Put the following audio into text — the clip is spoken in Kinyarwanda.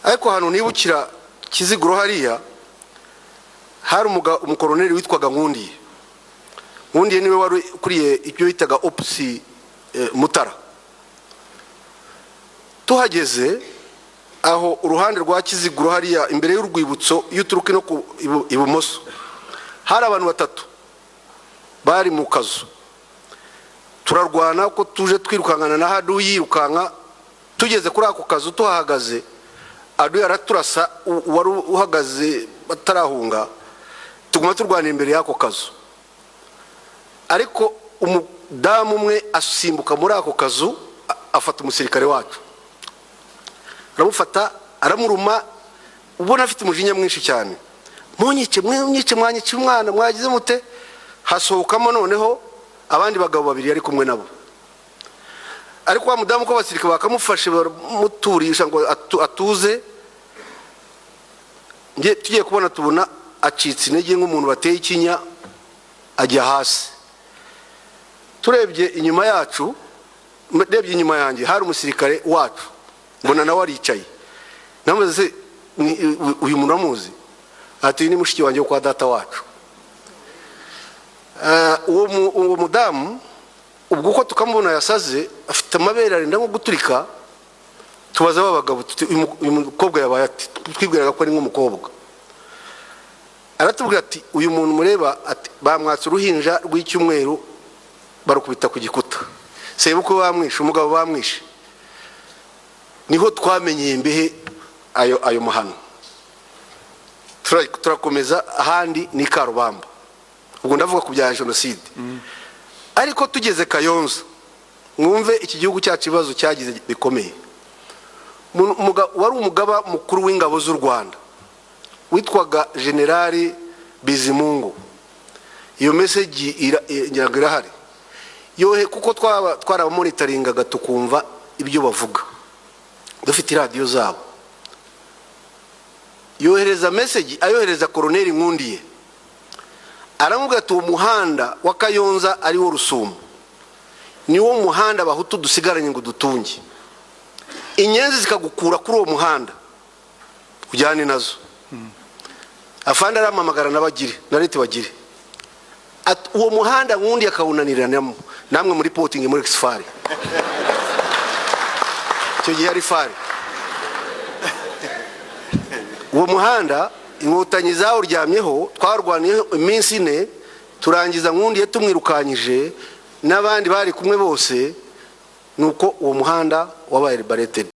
Ariko ahantu nibukira Kiziguro, hariya hari umukoroneri witwaga Nkundiye. Nkundiye niwe wari ukuriye ibyo bitaga Ops Mutara. Tuhageze aho uruhande rwa Kiziguro, hariya imbere y'urwibutso, iyo uturuka no ku ibumoso, hari abantu batatu bari mu kazu. Turarwana ko tuje twirukankana na haduyi yirukanka. Tugeze kuri ako kazu tuhahagaze, aduyi araturasa, uwari uhagaze batarahunga. Tuguma turwanira imbere y'ako kazu, ariko umudamu umwe asimbuka muri ako kazu, afata umusirikare wacu, aramufata aramuruma, ubona afite umujinya mwinshi cyane: "Munyice, munyice, mwanyice umwana, mwagize mute?" Hasohokamo noneho abandi bagabo babiri yari kumwe nabo, ariko wa mudamu ko abasirikare bakamufashe baramuturisha ngo atuze. Tugiye kubona tubona acitse intege nk'umuntu bateye ikinya, ajya hasi. Turebye inyuma yacu, ndebye inyuma yanjye, hari umusirikare wacu, mbona nawe aricaye. Namubaza: "Se uyu muntu uramuzi?" Ati: "Uyu ni mushiki wanjye wo kwa data wacu." Uwo mudamu ubwo uko tukamubona yasaze, afite amabere arenda nko guturika. Tubaza ba bagabo tuti: "Uyu mukobwa yabaye ati?" Twibwiraga ko ari nk'umukobwa. Aratubwira ati: "Uyu muntu mureba," ati, "bamwatse uruhinja rw'icyumweru, barukubita ku gikuta, sebukwe bamwishe, umugabo bamwishe." Niho twamenyeye mbehe ayo mahano. Turakomeza, ahandi ni Karubamba. Ubwo ndavuga ku bya jenoside. Ariko tugeze Kayonza, mwumve iki gihugu cyacu ibibazo cyagize bikomeye. Wari umugaba mukuru w'ingabo z'u Rwanda witwaga Generali Bizimungu, iyo message ngira ngo irahari yohe, kuko twaba twarabamonitoringaga, tukumva ibyo bavuga, dufite iradiyo zabo. Yohereza message, ayohereza Koroneri Nkundiye, aramubwira ati: "Uwo muhanda wa Kayonza ari wo Rusumo niwo muhanda Abahutu dusigaranye ngo dutunge. Inyenzi zikagukura kuri uwo muhanda, ujyane nazo." Afande arampamagara n'abagire na leta bagire. Ati: "Uwo muhanda Nkundi akawunaniranamo, namwe muri reporting muri ex-FAR." Icyo gihe ari FAR. Uwo muhanda Inkotanyi zawuryamyeho, twarwaniyeho iminsi 4, turangiza Nkundiye tumwirukanyije n'abandi bari kumwe bose. Nuko uwo muhanda wabaye liberated.